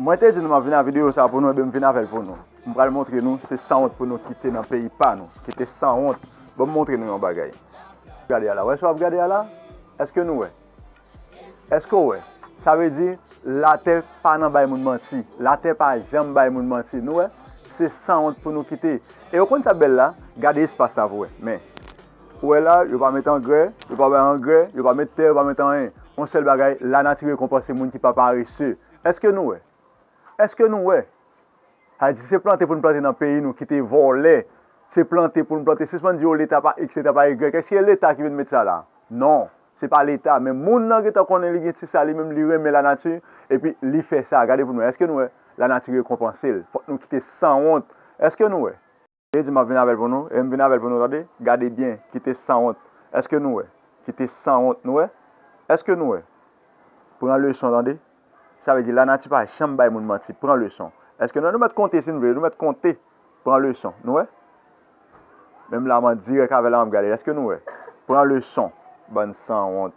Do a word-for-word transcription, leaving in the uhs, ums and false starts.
Mwen te di nou m ap vin ak videyo sa pou nou, ebyen m vin avè l pou nou. M pral montre nou se sanwont pou nou kite nan peyi pa nou. Kite sanwont. Ban m montre nou yon bagay. Gade a la. Wè sa w ap gade a la? Èske nou wè? Èske w wè? Sa vle di, latè pa nan bay moun manti. Latè pa janm bay moun manti. Nou wè? Se sanwont pou nou kite. E w konn sa bèl la? Gade espas la pou wè. Men, ou wè la, yo pa met angrè, yo pa bay angrè, yo pa met tè, yo pa met anyen. Yon sèl bagay, lanati rekonpanse moun ki pa parese. Èske nou wè? Èske nou wè? Sa vle di se plante pou n plante nan peyi nou, kite vòlè. Se plante pou n plante. Sispann di yo Leta pa X, Leta pa Y. Èske se Leta ki vin met sa la? Non. Se pa Leta. Men moun nan gentan konnen li gen ti sa, li menm li renmen lanati, epi li fè sa. Gade pou nou wè. Èske nou wè? Lanati rekonpanse l. Fòk nou kite sanwont. Èske nou wè? Li di m ap vin avè l pou nou, e m vin avè l pou nou, tande. Gade byen, kite sanwont. Èske nou wè? Kite sanwont, nou wè? Èske nou wè? Pran leson, tande. Sa vle di, lanati pa janm bay moun manti. Pran leson. Èske nou wè? Nou mèt konte si n vle, nou mèt konte. Pran leson, nou wè? Menm la, m an dirèk avè l la, m ap gade. Èske nou wè? Pran leson. Bann sanwont.